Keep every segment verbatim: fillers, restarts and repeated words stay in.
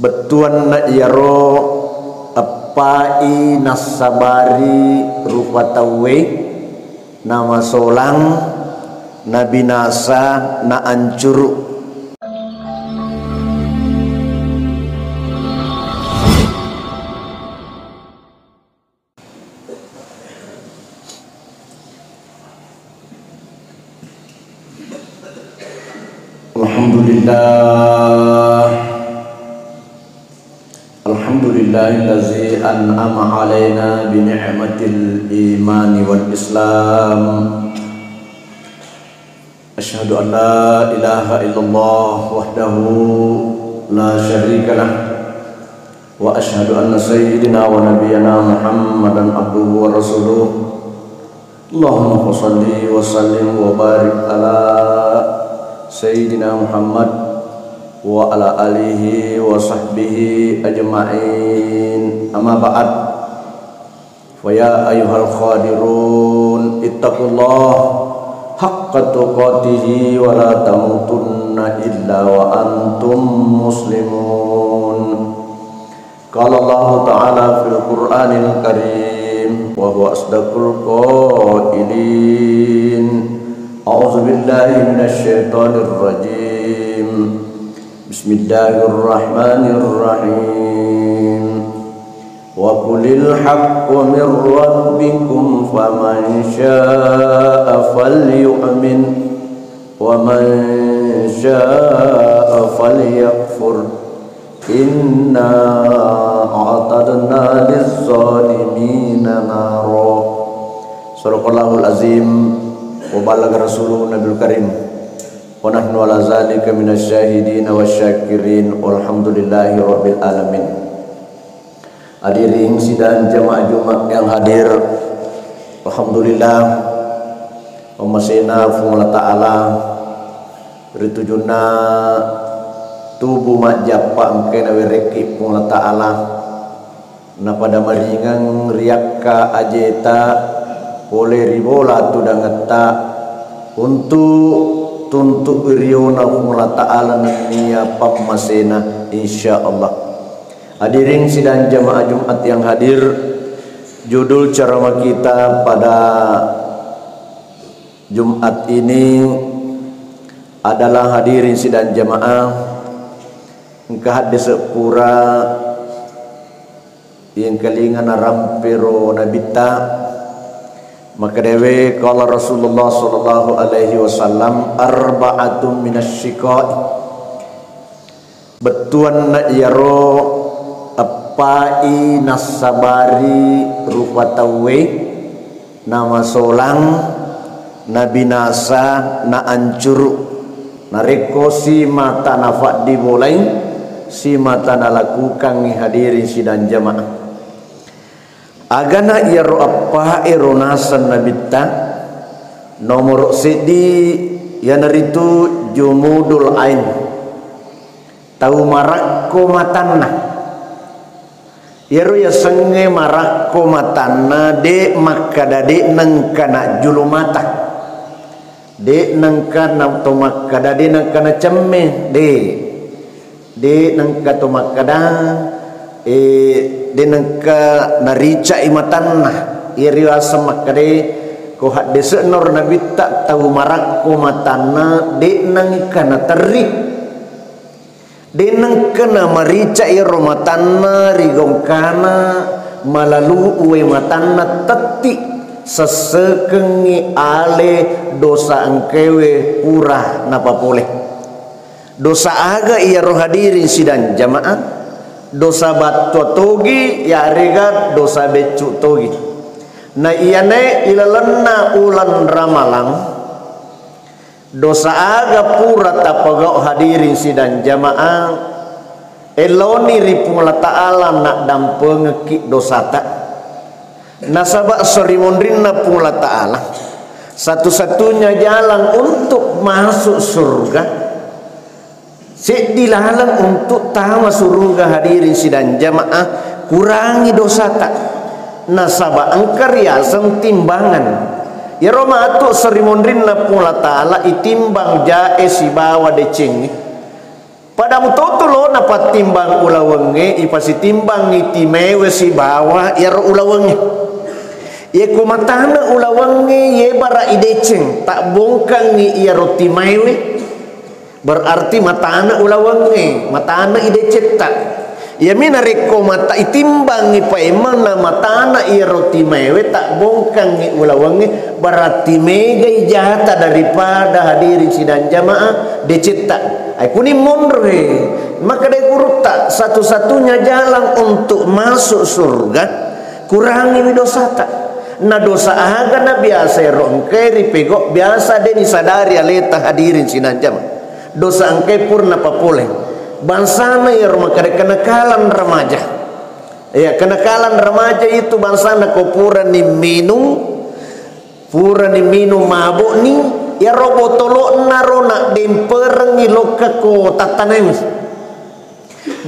Bettuanna iyaro eppa'i nassabari rupa tauwe, namasolang, nabinasa, naancuru. Alhamdulillah. Alhamdulillahillazi an'ama alaina bi ni'matil imani wal islam. Asyhadu an la ilaha illallah wahdahu la syarikalah. Wa asyhadu anna sayyidina wa nabiyyana Muhammadan abduhu wa rasuluh. Allahumma fasalli wa sallim wa barik ala sayyidina Muhammad wa ala alihi wa sahbihi ajma'in. Amma ba'd. Fa ya ayyuhal hadirun, ittaqullah haqqa tuqatihi wa la tamutunna illa wa antum muslimun. Qala Allahu ta'ala fil Qur'anil Karim, wa huwa asdaqul qailin. A'udzu billahi minasy syaithanir rajim. Bismillahirrahmanirrahim. Wa qulil haqqu mir rabbikum faman syaa'a falyu'min wa man syaa'a falyakfur. Inna a'tadna lizzalimina nara. Sadaqallahul azim wa ballagha rasuluhu nabiyul karim. Wa nahnu ala zalika minasy syahidina wasy syakirin. Walhamdulillahi rabbil alamin. Hadirin sidang jamaah Jumat yang hadir, alhamdulillah, pammasena Puang Allah Ta'ala ritujunna tubu majjappa engkae nawerekki Puang Allah Ta'ala, napada maringeng riakka ajeta pole ri bola tudangetta untu tuntu riona Puang Allah Ta'ala nennia pammasena, insyaallah. Hadirin sidang jamaah Jumat yang hadir, judul ceramah kita pada Jumat ini adalah, hadirin sidang jamaah, engka haddese pura engkalinga narampero nabitta, makkedawe qala Rasulullah sallallahu alaihi wasallam, arba'atun minasy syiqai. Bettuanna iyaro eppa'i nassabari rupa tauwe, namasolang, nabinasa, naancuru. Narekko simata nafaddibolai, simata nalakukangngi, hadirin sidang jamaah. Agana iyaro eppa'e ro naseng nabitta, nomoro seddi iyanaritu jumudul ain. Tau marakko matanna. Iyaro yasengnge marakko matanna, de makkada de nengka najjulu mata. De nengka na-, to makkada de nengka nacemme, de. De nengka to makkada, eh, de nengka naricai matanna. Iyaro yaseng makkada ko haddese'na ro nabitta, tau marakko matanna, de nengka naterri. De nengka namarica iyaro matanna ri gongkana, malalu uwai matanna tetti, sessekengngi ale dosa engkaewe pura napapole. Dosa aga iyaro, hadirin sidang jamaah? Dosa battua togi, yarega dosa beccu togi. Na iyanae ilalenna uleng Ramalang, dosa aga pura tapagau, hadirin sidang jamaah, eloni ri Puang Allah Ta'ala naddampengekki dosata. Nasaba sorimonrinna Puang Allah Ta'ala, satu-satunya jalan untuk masuk surga, seddi laleng untuk tama suruga, hadirin sidang jamaah, kurangi dosata. Nasaba engka riaseng timbangan. Iyaro matu sorimonrinna Puang Allah Ta'ala itimbang jae sibawa decengnge. Pada mutotu lo napattimbang ulawengnge, ipasitimbangngi timewe sibawa iyaro ulawengnge. Yeko matana ulawengnge, ye bara ideceng, tabbongkangngi iyaro timewe, berarti matana ulawengnge, matana idecetta. Iyami narekko mata itimbangngi paimeng na matana iyaro timewe, tabbongkangngi ulawengnge, berarti megai jata daripada, hadirin sidang jamaah, decetta. Ai kuni monro he, makkeda gurutta, satu-satunya jalan untuk masuk surga, kurangiwi dosata. Na dosa aga na biasa ero engkae ripego, biasa de nisadari aleta, hadirin sidang jamaah. Dosa engkae purna papole. Bangsana iyaro makkeda kenakalan remaja. Iya, kenakalan remaja itu bangsana ko purani minung, purani minung mabokni, iyaro botolo'na ro naddemperengngi lokka ko tattanaiwi.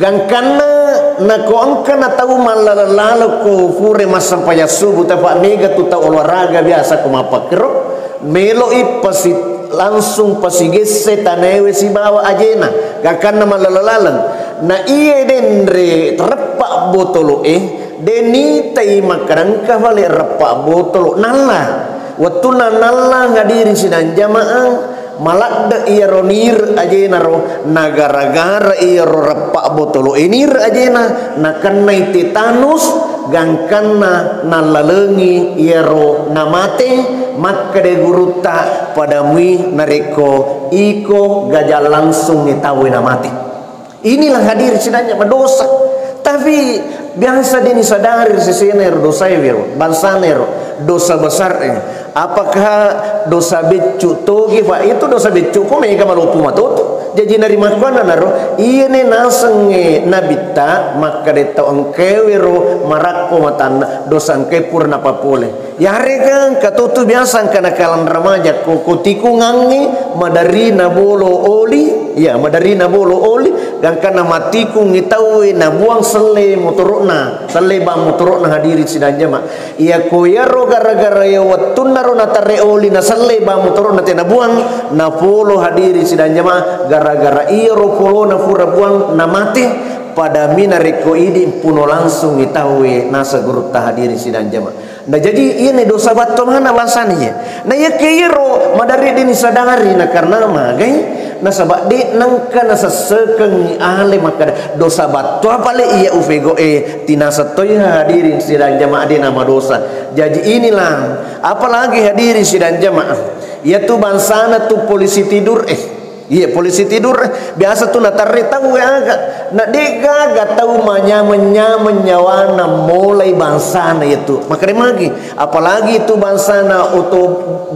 Gangkanna nako engka na tau mallaleng-laleng ko pura massempajang subuh, tapa mega tu tau olahraga biasa ko mappakkero, meloi pasi-, langsung pasigesse tanaewe sibawa ajena, gangkanna mallaleng-laleng. Na iye denre tereppa botolo'e, denitai makkadangka pale reppa botolo nalla. Wettunna nalla, hadirin sidang jamaah, maladde iyaro nire ajenaro, na gara-gara iyaro reppa botolo e nire ajena, nakennai tetanus, gangkanna nallalengi iyaro namate, makkeda gurutta, pada mui narekko iko gajang langsung e tauwe namate. Inilah, hadirin sidang jamaah, dosa. Tapi biasa de nisadari sesena ero dosa ero, bangsana ero dosa besar e. Apakah dosa beccu togi, Pak? Itu dosa beccu ko mega malopu matoto. Jaji narimakkuannanaro, iyene nasengnge nabitta makkeda tau engkae wero marakko matanna, dosa engkae pura napapole. Yarega engka totu biasa engka nakalang remaja ko, ko tikungangngi maderri nabolo oli, iya, maderri nabolo oli, gangkanna matikungngi tauwe nabuang selle motoro'na, selle bang motoro'na, hadirin sidang jamaah. Iya ko iyaro gara-gara iya wettunnaro natare oli naselle bang motoro'na te nabuang, napolo, hadirin sidang jamaah, gara-gara iyaro polona pura buang namate, pada mina rekko idi mpuno langsungngi tauwe naseng gurutta, hadirin sidang jamaah. Nah, jaji iyani dosa battua maneng bangsana iye. Nah, iyakiya iyaro maderri de nisadari, na karena magai, nasaba de nengka nasessekengngi ale makkeda dosa battua pale iya upego e, tinaseng toi, hadirin sidang jamaah, de namadosa. Jaji inilah, apalagi, hadirin sidang jamaah, iyatu bangsana tu polisi tidur e. Iya, polisi tidur, biasa tu natarre tau aga. Na de gaga tau manyameng-nyameng nyawana molai bangsana iyatu. Makkeda magi, apalagi tu bangsana oto,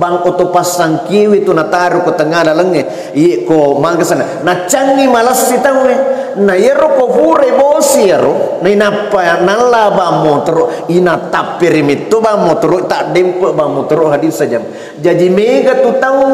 bang oto passangkiwi tu nataru ko tengnga lalengnge. Iya, ko maga sana. Nacangi malessi tauwe. Na iyaro ko pura bosi iyaro, nainappa nalla bang motoro, inatappiri metto bang motoro, taddempe bang motoro, hadis saja. Jaji mega tu tau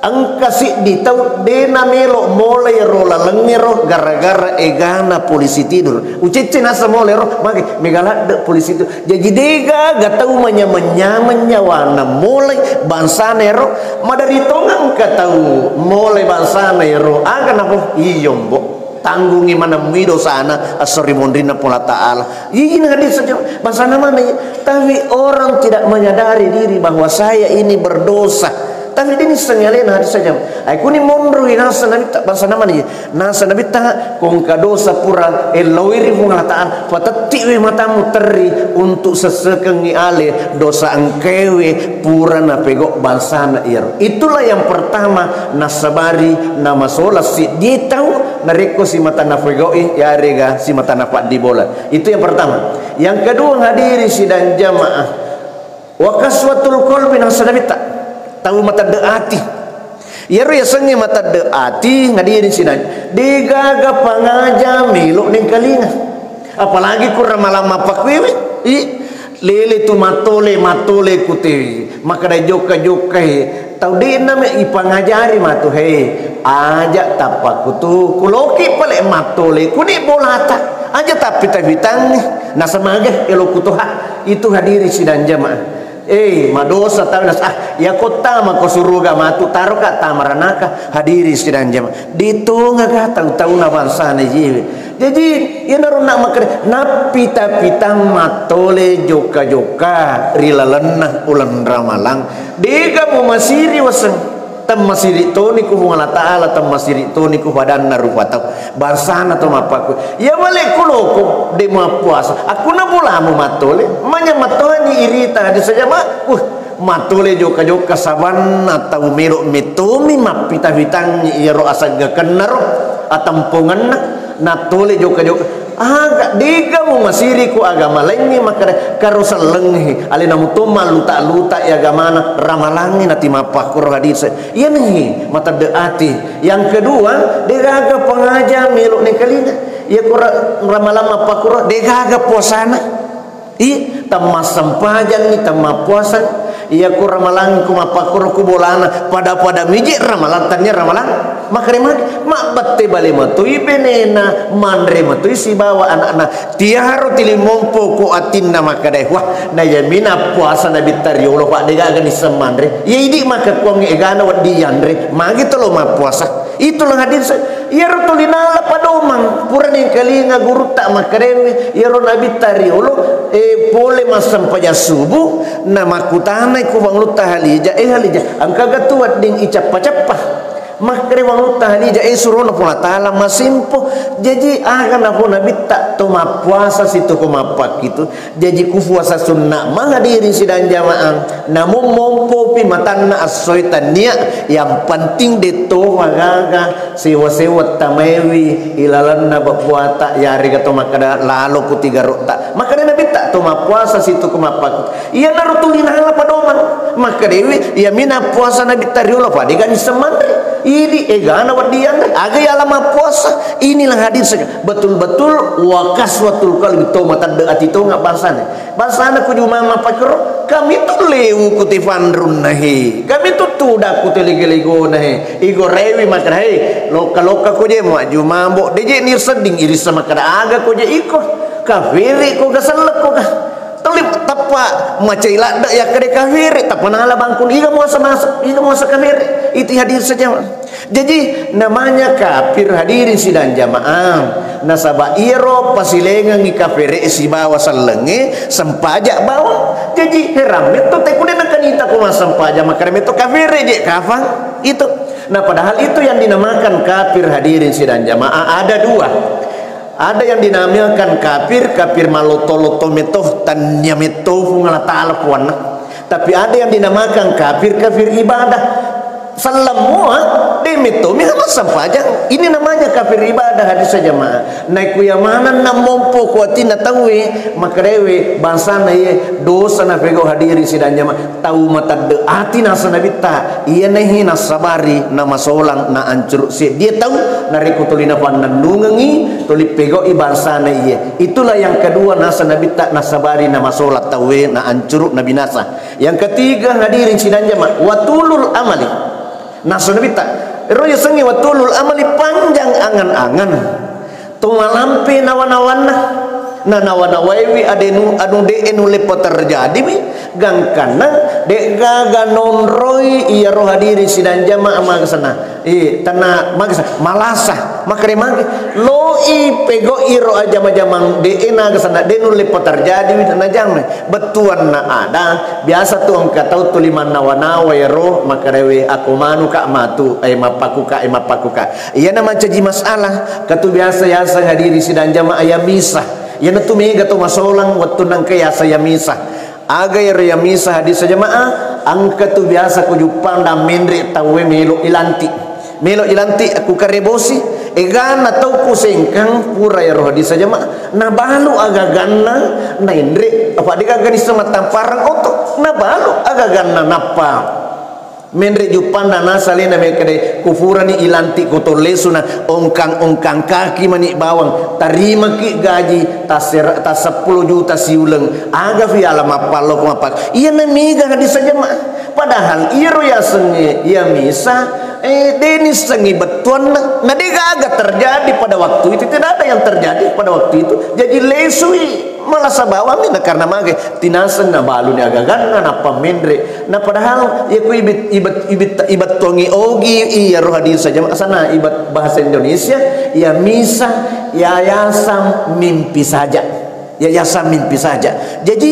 Engka siddi tau de namelo molai ro lalengngero gara-gara egana polisi tidur. Ucecce naseng molai ro, magi mega ladde polisi tidur. Jaji de gaga tau manyameng-nyameng nyawana molai bangsana ero, maderi tongeng engka tau molai bangsana ero. Aga napo? Iyo, Mbo. Tanggungi maneng mui dosana, esso ri monrinna Puang Allah Ta'ala. Iyana hadis saja, bangsana mana iya? Tapi orang tidak menyadari diri bahwa saya ini berdosa. Tapi de nissengngi alena hadis saja. Ai kuni monroi naseng Nabitta, bangsana mana iya? Naseng Nabitta, ko engka dosa pura, eh, laoi ri Puang Allah Ta'ala, patettiwi matamu terri untuk sessekengngi ale dosa engkaewe pura napego bangsana iyaro. Itulah yang pertama, nasabari namasola siddi tau narekko simata napegoi, yarega simata napaddi bola. Itu yang pertama. Yang kedua, hadirin sidang jamaah, wa qaswatul qalbi, naseng Nabitta, tau matedde ati. Iyaro yasengnge matedde ati, hadirin sidang, de gaga pangaja melo nengkalinga. Apalagi kurang malamma pakkuewe, i, lele tu matole, matole kute, makkeda jokka-jokka he. Tau de'na me ipangajari matu, he, aja tappa kutu, kuloki pale matole, kuni bolata, aja tappi-tappitangngi, nasamaga elo kutoha. Itu, hadirin sidang jamaah. Eh, madosa tau nas-, ah, iya kotta mako suruga matu, taroka tamaranaka, hadiri sidang jama. Ditongaga tau-tauna bangsana jiwe. Jadi, iyanaro nak makkeda, nappita-pitang mattole jokka-jokka ri lalenna uleng Ramalang. Dega mumasiri waseng. Temmasiri toni ku Puang Allah Ta'ala, temmasiri toni ku padanna rupa tau. Bangsana to mappakku. Iya bale ku loko, de mappuasa. Akkuna bolamu mattole, manya mattoani irita hadis jama. Uh, mattole jokka-jokka sabanna tau melo mettomi mappita-pitangngi iyaro asaggakenna ro, atempongenna, nattole jokka-jokka. Aga, dega mumasiri ku agama laingngi makkeda, karo sellengngi, alena mutomma luta-luta i agamana, ramalangngi nati mappakkuro hadis. Iyanahi matedde ati. Yang kedua, degaga pengaja melo nengkalinga. Iya ku ra-, ramalang mappakkuro, degaga puasana. I, temmassempajangngi, temmappuasang. Iya ku ramalang ku mappakkuro ku bolana, pada-pada miji ramalang, tania ramalang. Makkeda magi, mabbette bale matoi benena, manre matoi sibawa anakna. Tiaro tilimompo ko atinna makkedae, wah, nayamina puasa Nabitta riolo, Pak, degaga nisseng manre. Iya idi makkekkuang egana wedding yanre, magi tolo mappuasa. Itulah hadis. Iyaro tuli nala padomang, pura nengkalinga gurutta makkedae, iyaro Nabitta riolo, eh, pole massempajang subuh, na makkutanai ku Puang Lutta Halijah, eh, Halijah, engkaga tu wedding icappa-cappa? Makkeda Puang Lutta Halijah, eh, surona Puang Allah Ta'ala masimpo. Jaji aga napo Nabitta, to mappuasa situ ko mappakkitu. Jaji ku puasa sunna, mahadirin sidang jamaah, namun mompopi matanna essoe, tania, yang penting detto magaga sewa-sewa tamaiwi ilalenna bebbuata, yarega to makkeda lalo ku tigarotta. Makkeda Nabitta, to mappuasa situ ko mappakkitu. Iyanaro tuli nala padomang. Makkedaewi, iyamina puasa Nabitta riolo, padega nisseng manre. Idi egana wedding yanre. Aga yala mappuasa. Inilah hadis betul-betul wa qaswatul qalbi, to matedde ati tonga bangsana. Bangsana ku juma mappakuro, kami tu lewu ku tifanrunna he. Kami tu tuda ku telege-legona he. Igorewi makkeda, he, lokka-lokka ko je, majjuma mbo, deje ni sedding irissa makkeda aga ko je iko. Kafiri ko ga, sellek ko ga. Tuli tappa macai ladde yakkeda kafiri, tappa nala bangkun, iga muasa masuk, iga muasa kafiri. Itu hadis saja. Jadi, namanya kafir, hadirin sidang jamaah. Nasaba iyaro pasilengengngi kafere sibawa sellengnge sempaja bawang. Jadi, heran metto te kude nakanita ko massempajang, makkeda metto kafere je kafang itu. Nah, padahal itu yang dinamakan kafir, hadirin sidang jamaah, ada dua. Ada yang dinamakan kafir, kafir malotto-lotto metto, tania metto Puang Allah Ta'ala puanna. Tapi ada yang dinamakan kafir, kafir ibadah. Selleng mua, de mettomi massempajang. Ini namanya kafir ibadah, hadis jamaah. Naikuya maneng nammompo ku atinna tauwe, makkedaewe, bangsana ye, dosa napegau, hadirin sidang jamaah. Tau matedde ati nasa Nabitta, iyanahi nassabari, namasolang, naancuru seddie tau, narekko tuli napannennungengngi, tuli pegau'i bangsana iye. Itulah yang kedua nasa Nabitta, nassabari, namasolang tauwe, naancuru, nabinasa. Yang ketiga, hadirin sidang jamaah, watulul amali. Nasa Nabitta, ero yasengnge watulul amali, panjang angan-angan. To malampe nawa-nawanna. Na nawa-nawaiwi adenu, anu de'e nulle paterjadiwi, gangkanna de'gaga nonroi iyaro, hadirin sidang jamaah, maga senna. Eh, tenna, maga senna, malasa. Makkeda magi, loi pegau'i ro ajama-jamang de'e naga senna, de nulle paterjadiwi, tenna jamai. Bettuanna ada, biasa tu engka tau tuli mannawa-nawa iyaro, makkedawi, ako manuka matu, eh, mappakuka, eh, mappakuka. Iyana mancaji masalah, katu biasa yaseng, hadirin sidang jamaah, iya misa. Iyana tu mega to masolang wettunna engka yaseng iya misa. Aga iyaro iya misa, hadis jamaah, engka tu biasa ko juppandang menre tauwe melo ilanti. Melo ilanti ku karebosi, egana tau ku sengkang, pura iyaro hadis jamaah. Nabalu agaganna, naenre, apa de gaga nisseng mattampareng oto. Nabalu agaganna nappa. Menre juppandang nasa alena mekkedai, ku purani ilanti ko tollesuna, ongkang-ongkang kaki mani bawang, tarimaki gaji tassera-, tasseppulo juta siuleng, aga fiala mappallo ko mappak. Iyana mega hadis jamaah. Padahal iyaro yasengnge iya misa, Eh, de nissengi bettuanna. Na de gaga terjadi pada waktu itu, tidak ada yang terjadi pada waktu itu. Jadi lesui, malasa bawangngi na karena mage tinaseng nabaluni agaganna nappa menre. Na padahal ya ku ibet, ibet, ibet, ibettuangi ogi iya roh hadis saja sana ibet bahasa Indonesia ya misa yayasan mimpi saja. Yayasan mimpi saja. Jadi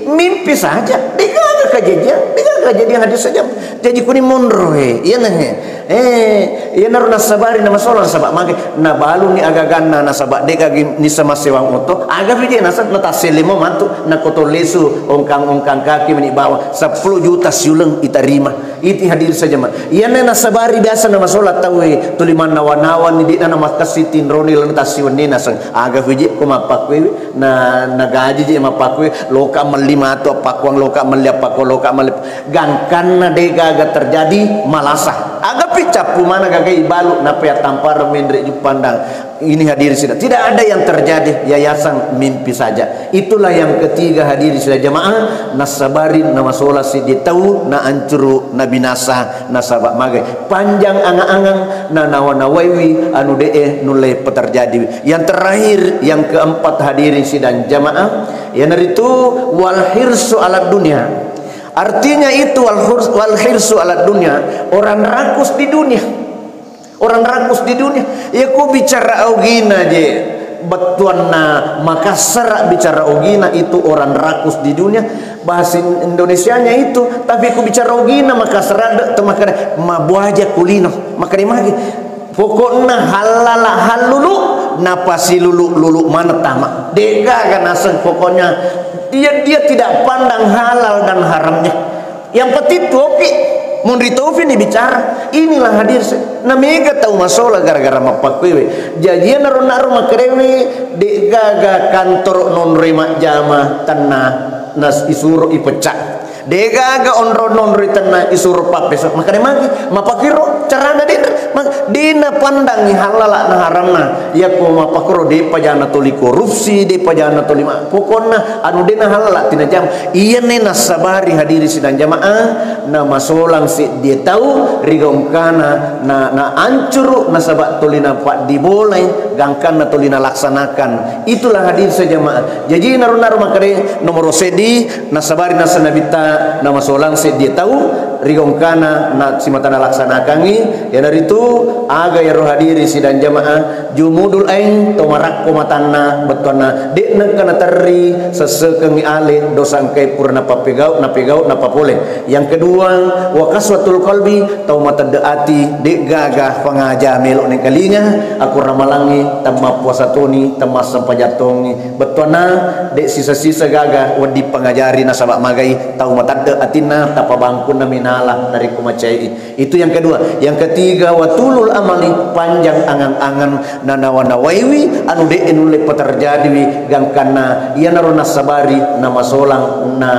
mimpi saja. Degaga kejadian, degaga kejadian hadis saja. Jadi kuni monro he, iya nah he. Eh, iya naro nasabari na masolang nasaba mage nabaluni agaganna nasaba degagi nisa masewang oto. Aga pije nasa natasselimo mantu nakoto lesu ongkang-ongkang kaki meni bawang sepuluh juta siuleng itarima. Iti hadir saja ma. Iyanna nasabari biasa na masola tauwe tuli mannawa-nawa ni de'na namakessi tinroni lalu tasiwenni naseng aga fiji ko mappakkuewe na nagaji je mappakkuewe loka melli matu appakuang loka melli appakuang loka melli gangkanna de gaga terjadi malasa aga pi cappu mana gaga ibalu nape attampar menre juppandang. Ini hadirin sidang, tidak ada yang terjadi, yayasan mimpi saja. Itulah yang ketiga hadirin sidang jamaah, nasabari namasola siddi tau, na ancuru, na binasa, nasaba magai. Panjang angang-angang, na nawa-nawaiwi, anu de'e nulle peterjadi. Yang terakhir, yang keempat hadirin sidang jamaah, yanaritu wal hirsu ala dunia. Artinya itu wal hurs-, wal hirsu ala dunia, orang rakus di dunia. Orang rakus di dunia. Iya ko bicara ogina je bettuanna Makassar bicara ogina itu orang rakus di dunia. Bahasa Indonesianya itu, tapi ko bicara ogina Makassar ada tu makanya mabuaja kulino. Makanya magi pokokna halala halulu napasilulu lulu mana tama. Degaga naseng pokoknya dia dia tidak pandang halal dan haramnya. Yang penting topi, munri topi ni bicara. Inilah hadir se-, na mega tau masola gara-gara mappakkuewe. Jaji naro-naro makkerewe, de gaga kantoro nonroi majjama tanna nas isuro ipecca. De gaga onro nonroi tanna isuro pappeso. Makane magi, mapakiro carana denre. Mak-, dena pandangi halala na haramna. Yakko mappakuro de pajana toli korupsi, de pajana toli ma-, pokokna anu dena halala tinajama. Iyane nassabari hadiri sidang jamaah, namasolang seddie tau rigongkana, na, na ancuru nasaba toli napaddibolai, gangkanna toli nalaksanakan. Itulah hadiri sidang jamaah. Jaji naro-naro makkeda nomoro seddi, nassabari nasa nabitta namasolang seddie tau rigongkana na simata nalaksanakangi, iyanaritu aga iyaro hadiri sidang jamaah. Jumudul ain, to marakko matanna, bettuanna, de' nengka naterri, sessekengngi ale, dosa engkae pura napappegau, napegau, napapole. Yang kedua, wa kaswatul qalbi, tau matedde ati, de' gaga pangaja melo nengkalinga, aku ramalangi, temma puasa toni, temma sempajang tongi. Bettuanna, de' sisa-sisa gaga, wedding pangajari nasaba magai, tau matedde atinna, tapabangkunna minala, narekko macai. Itu yang kedua. Yang ketiga, watulul amali, panjang angan-angan, nanawa-nawaiwi anu de' nulle peterjadiwi gangkanna iyanaro nassabari namasolang na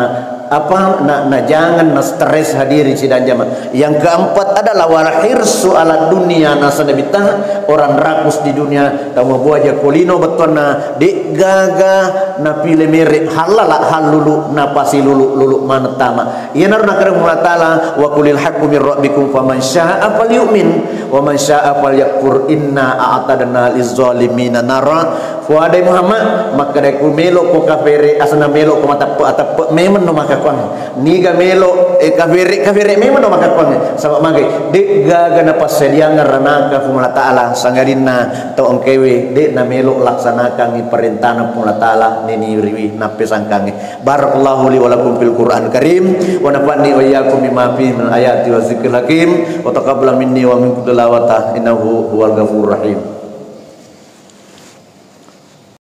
apa na, na jangan na stres hadirin sidang jamaah. Yang keempat adalah wal hirsu ala dunia, nasaba nabitta orang rakus di dunia, tau mabuaja kolino bettuanna de' gaga napile mere halala hallulu napasilulu-lulu maneng tama. Iyanaro nakkeda Puang Allah Ta'ala, "Wa qulil haqqu min rabbikum faman syaa'a falyu'min wa man syaa'a falyakfur inna a'tadna lizzalimina nara." Fuadai Muhammad, makkeda ku melo ko kafere, asana melo ko mateppe-ateppe memeng no makkakuang. Niga melo, eh, kafere, kafere memeng no makkakuang. Sabab magai, de' gaga napassadiang ranaka Puang Allah Ta'ala, sangadinna tau engkaewe, de' namelo laksanakangi perintana Puang Allah Ta'ala, neniriwi nappesangkangi. Barakallahu li wa lakum fil Qur'an Karim, wa nafa'ni wa iyyakum bima fihi minal ayati wa dzikril hakim, wa taqabbala minni wa minkum tilawata, innahu huwal ghafurur rahim.